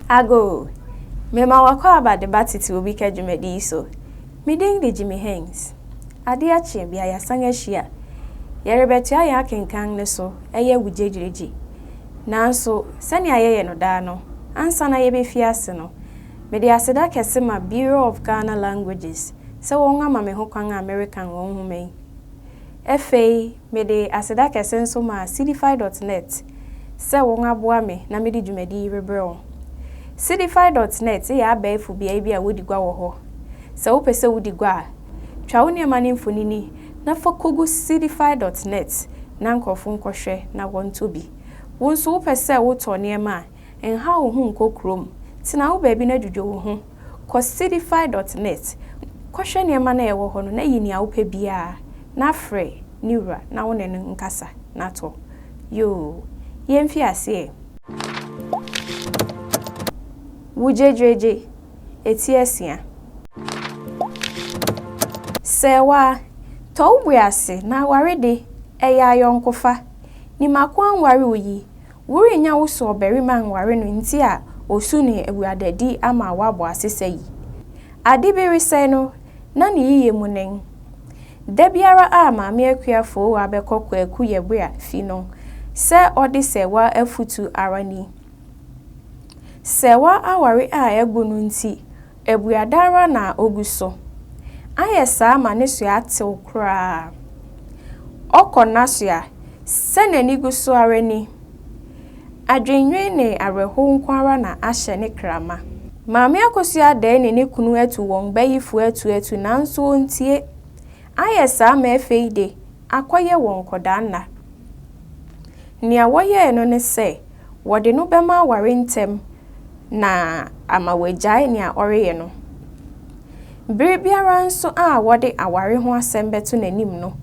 Ago! Mema w'akwaaba de ba tete obi ka dwumadi yi so. Me din de Jimmy Haynes. Ade akye bia yɛasan ahyia. Yɛrebɛtoa yɛn akenkan no so, ɛyɛ wo gyegyiregyi. Nanso, sɛnea yɛyɛ no daa no, ansa na yebefi ase no, mede aseda kɛse ma Bureau of Ghana Languages sɛ wɔama me hokwan a merekan wɔn nhoma yi. Afei, mede aseda kɛse nso ma Seedify dot net sɛ wɔaboa me na mede dwumadi yi rebrɛ wo. Seedify dot net yɛ abɛɛfo beae bi a wodi gua wɔ hɔ. Sɛ wopɛ sɛ wodi gua a, twa wo nneɛma no mfonini na fa kogu Seedify dot net na nkurɔfo nkɔhwɛ na wɔntɔ bi. Wo nso wopɛ sɛ wotɔ nneɛma a, nhaw wo ho nkɔ kurom. Tena wo baabi na dwudwo wo ho. Kɔ Seedify dot net kɔhwɛ nneɛma no a ɛwɔ hɔ no na yi nea wopɛ biara na frɛ ne wura na wo ne no nkasa na tɔ. Yoo, yɛmfi ase ɛ. Wo gyegyeregye, eti asia. Sɛɛwaa, tɔ wo bo ase na aware de, ɛyɛ ayɔnkofa. Nimako anware wo yi, Worenya wo so ɔbarima nware no nti a osu ne abuadadi ama woabɔ asesa yi. Ade bi resɛe no, na ne yiye mu nen. Da biara a Maame Akua Fowaa bɛkɔ Kwaku Yeboah fi no, sɛ ɔde Sɛɛwaa afutu ara ni. Sɛɛwaa aware a agu no nti, Abuada ara na ogu so. Ayɛ saa ma ne soa atew koraa. Ɔkɔ n'asoa, sɛ n'ani gu so ara ni. Adwennwen ne awerɛhow nko ara na ahyɛ ne kra ma. Maame Akosua Adɛɛ ne ne kunu atu wɔn bayifo atuatu nanso ontie. Ayɛ saa ma afei de, akɔyɛ wɔn nkɔdaa nna. Nea wɔyɛe no ne sɛ wɔde no bɛma aware ntɛm na ama wagyae nea ɔreyɛ no. Bere biara nso a wɔde aware ho asɛm bɛto n'anim no,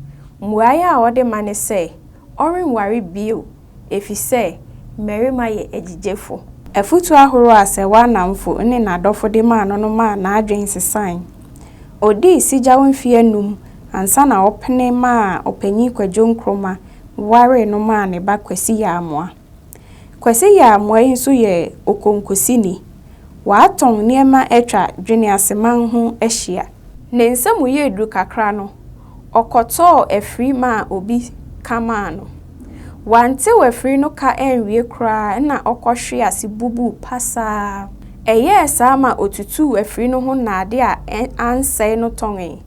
mmuae a ɔde ma ne sɛ ɔrenware bio efisɛ mmarima yɛ agyigyefo. Afotu ahorow a Sewaa nnamfo ne n'adɔfo de maa no no maa n'adwene sesae. Odii sigyaw mfe anum ansa na ɔpene maa Ɔpanyin Kwadwo Nkrumah waree no maa ne ba Kwasi Yamoah. Kwasi Yamoah yi nso yɛ okonkosini. Watɔn nneɛma atwa Dweneaseman ho ahyia. Ne nsa mu yɛɛ duru kakra no, ɔkɔtɔɔ afiri maa obi ka maa no. Wantew afiri no ka anwie koraa na ɔkɔhwee ase bubuu pasaa. Ɛyɛɛ saa ma otutuu afiri no ho nnade a ansɛe no tɔnee.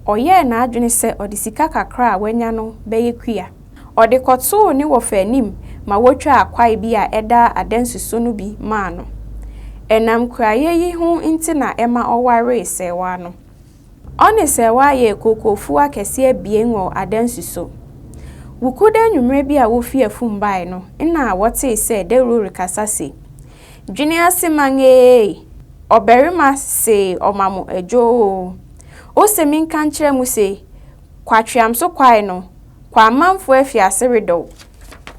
Ɔyɛɛ n'adwene sɛ ɔde sika kakra a wanya no bɛyɛ kua. Ɔde kɔtoo ne wɔfa anim ma wotwaa kwae bi a ɛda adansi so no bi maa no. Ɛnam kuayɛ yi ho nti na ɛma ɔwaree Sɛɛwaa no. Ɔne Sɛɛwaa yɛɛ kookoofuw akɛse abien wɔ adansi so. Wukuda anwummere bi a wofi afum bae no, nna wɔtee sɛ dawuro rekasa se, Dwene ase man eei! Ɔbarima see ɔma mo adwo oo. Ose menka nkyerɛ mo se, Kwatweam so kwae no, Kwamanfo afiase redɔw.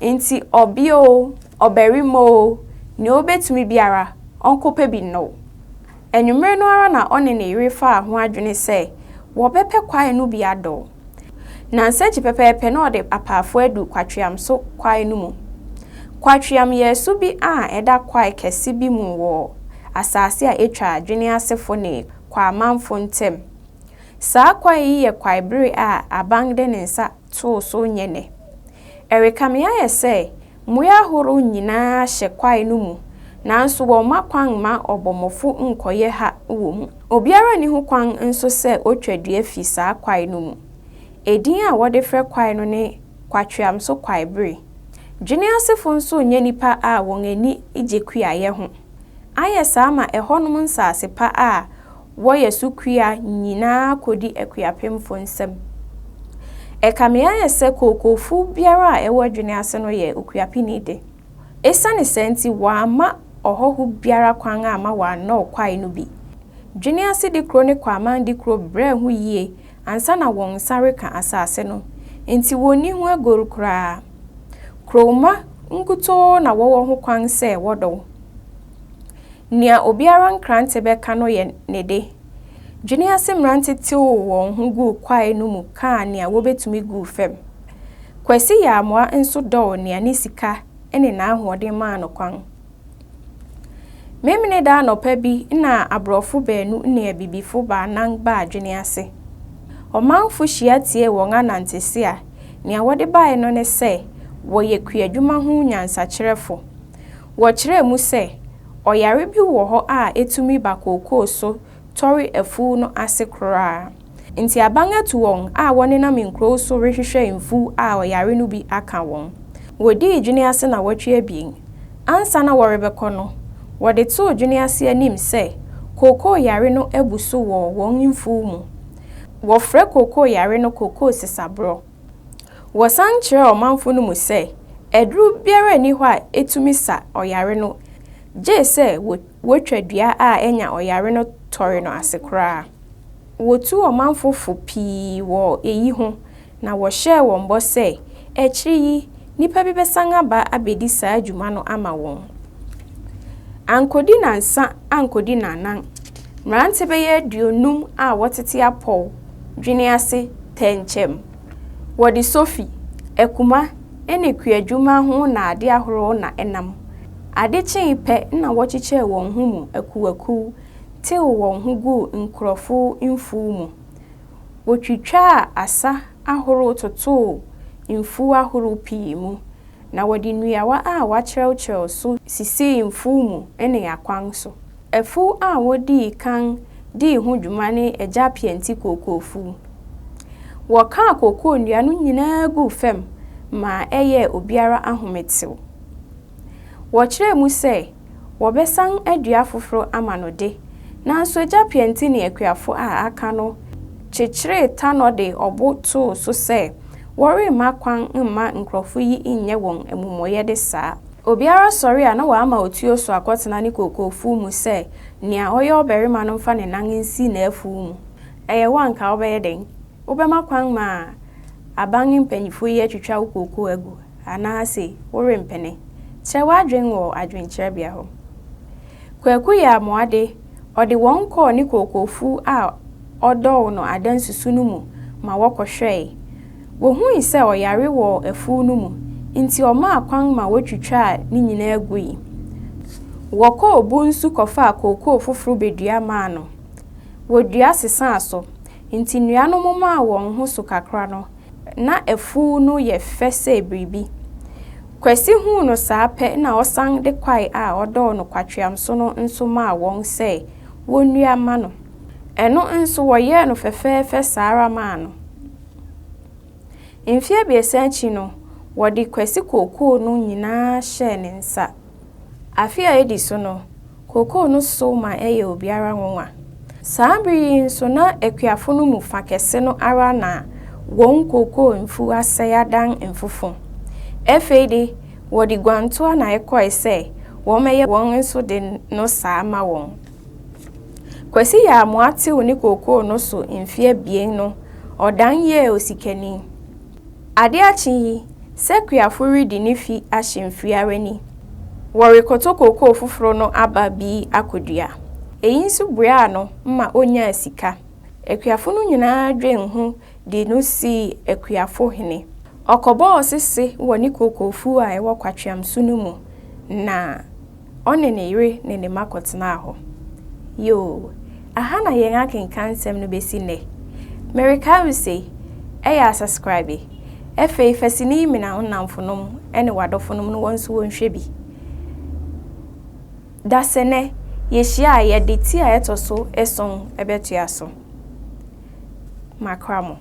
Nti ɔbea oo, ɔbarima oo, nea obetumi biara, ɔnkɔpɛ bi nnɔw. Anwummere no ara na ɔne ne yere faa ho adwene sɛ wɔbɛpɛ kwae no bi adɔw. Nnansa akyi pɛpɛɛpɛ na ɔde apaafo adu Kwatweam so kwae no mu. Kwatweam yɛ asu bi a ɛda kwae kɛse bi mu wɔ asase a etwa Dweneasefo ne Kwamanfo ntam. Saa kwae yi yɛ kwae bere a aban de ne nsa too so nyɛ nnɛ. Ɛrekame ayɛ sɛ mmoa ahorow nyinaa hyɛ kwae no mu, nanso wɔmma kwan mma ɔbɔmmɔfo nkɔyɛ ha wɔ mu. Obiara nni ho kwan nso sɛ otwa dua fi saa kwae no mu. Edin a wɔde frɛ kwae no ne Kwatweamso Kwaebere. Dweneasefo nso nyɛ nnipa a wɔn ani gye kuayɛ ho. Ayɛ saa ma ɛhɔnom nsase pa a wɔyɛ so kua nyinaa kodi akuapemfo nsam. Ɛkame ayɛ sɛ kookoofuw biara a ɛwɔ Adwene ase no yɛ okuapeni de. Esiane saa nti wɔamma ɔhɔho biara kwan amma wannɔw kwae no bi. Dwene ase dikuro ne Kwaman dikuro brɛɛ ho yie ansa na wɔn nsa reka asase no, enti wɔnni ho agoru koraa. Kurowmma nkutoo na wɔwɔ ho kwan sɛ wɔdɔw. Nea obiara nkrante bɛka no yɛ ne de. Dwene ase mmerante tew wɔn ho guu kwae no mu kaa nea wobetumi guu fam. Kwasi Yamoah nso dɔw nea ne sika ne n'ahoɔden maa no kwan. Memeneda anɔpa bi na aborɔfo baanu ne abibifo baanan baa adwene ase. Ɔmanfo hyia tiee wɔn anantese a nea wɔde bae no ne sɛ wɔyɛ kuadwuma ho nyansakyerɛfo. Wɔkyerɛɛ mu sɛ, ɔyare bi wɔ hɔ a etumi ba kookoo so tɔre afuw no ase koraa. Enti aban atu wɔn a wɔnenam nkurow so rehwehwɛ mfuw a ɔyare no bi aka wɔn. Wodii dwene ase nnawɔtwe abien. Ansa na wɔrebɛkɔ no, wɔde too dwene ase anim sɛ kookoo yare no abu so wɔ wɔn mfuw mu. Wɔfrɛ kookoo yare no kookoo sesaborɔ. Wɔsan kyerɛɛ ɔmanfo no mu sɛ aduru biara nni hɔ a etumi sa ɔyare no gye sɛ wotwa dua a anya ɔyare no tɔre no ase koraa. Wotuu ɔmanfo fo pii wɔ eyi ho na wɔhyɛɛ wɔn bɔ sɛ akyiri yi nnipa bi bɛsan aba abedi saa dwuma no ama wɔn. Ankodi nnansa ankodi nnanan, mmerante bɛyɛ aduonum a wɔtete apɔw dwene ase tɛnkyɛm. Wɔde sofi, akuma ne kuadwuma ho nnade ahorow na ɛnam. Ade kyee pɛ na wɔkyekyɛɛ wɔn ho mu akuwakuw tew wɔn ho guu nkurɔfo mfuw mu. Wotwitwaa asa ahorow totoo mfuw ahorow pii mu, na wɔde nnuawa a wɔakyerɛwkyerɛw so sisii mfuw mu ne akwan so. Afuw a wodii kan dii ho dwuma ne Agya Pianti kookoofuw. Wɔkaa kookoo nnua no nyinaa guu fam maa ɛyɛɛ obiara ahometew. Wɔkyerɛɛ mu sɛ Wɔbɛsan adua foforo ama no de, nanso Agya Pianti ne akuafo a aka no kyekyeree tanɔ de ɔbo too so sɛ wɔremma kwan mma nkurɔfo yi nyɛ wɔn amumɔyɛde saa. Obiara sɔre a na wama otuo so akɔtena ne kookoofuw mu sɛ nea ɔyɛ ɔbarima no mfa ne nan nsi n'afuw mu. Ɛyɛ wo a anka wobɛyɛ dɛn? Wobɛma kwan ma aban mpanyimfo yi atwitwa wo kookoo agu? Anaase worempene? Kyerɛ w'adwene wɔ adwenkyerɛbea hɔ. Kwaku yɛɛ amoade, ɔde wɔn kɔɔ ne kookoofuw a ɔdɔw no adansusu no mu ma wɔkɔhwɛe. Wohui sɛ ɔyare wɔ afuw no mu, enti ɔmaa kwan ma wotwitwaa ne nyinaa gui. Wɔkɔɔ bun so kɔfaa kookoo foforo bedua maa no. Wodua sesaa so, enti nnua no momaa wɔn ho so kakra no, Ná afuw no yɛ fɛ sɛ biribi. Kwasi huu no saa pɛ na ɔsan de kwae a ɔdɔɔ no kwatweam so no nso maa wɔn sɛ wonnua mma no. Ɛno nso wɔyɛɛ no fɛfɛɛfɛ saa ara maa no. Mfe abiɛsa akyi no, wɔde Kwasi kookoo no nyinaa hyɛɛ ne nsa. Afe a edi so no, kookoo no sow ma ɛyɛ obiara nwonwa. Saa bere yi nso na akuafo no mu fã kɛse no ara na wɔn kookoo mfuw asɛe adan mfofo. Afei de, wɔde guantoa na ɛkɔe sɛ wɔmmɛyɛ wɔn nso de no saa mma wɔn. Kwasi yɛɛ amoa tew ne kookoo no so mfe abien no, ɔdan yɛɛ osikani. Ade akye yi, sɛ kuafo redi ne fi ahyɛ mfiri ara ni. Wɔrekɔtɔ kookoo foforo no aba bi akodua. Eyi nso boaa no ma onyaa sika. Akuafo no nyinaa dwen ho de no sii akuafo hene. Ɔkɔbɔɔ sese wɔ ne kookoofuw a ɛwɔ Kwatweamso no mu na Ɔne ne yere ne ne mma kɔtenaa hɔ. Yoo, aha na yɛn akenkan nsɛm no bɛsi nnɛ. Merekae wo se, ɛyɛ a saskraibe. Afei fa sini yi mena wo nnamfonom ne w'adɔfonom na wɔn nso wɔnhwɛ bi. Dasɛnɛ, yɛhyia a yɛde ti a ɛtɔ so ason bɛtoa so. Makra mo.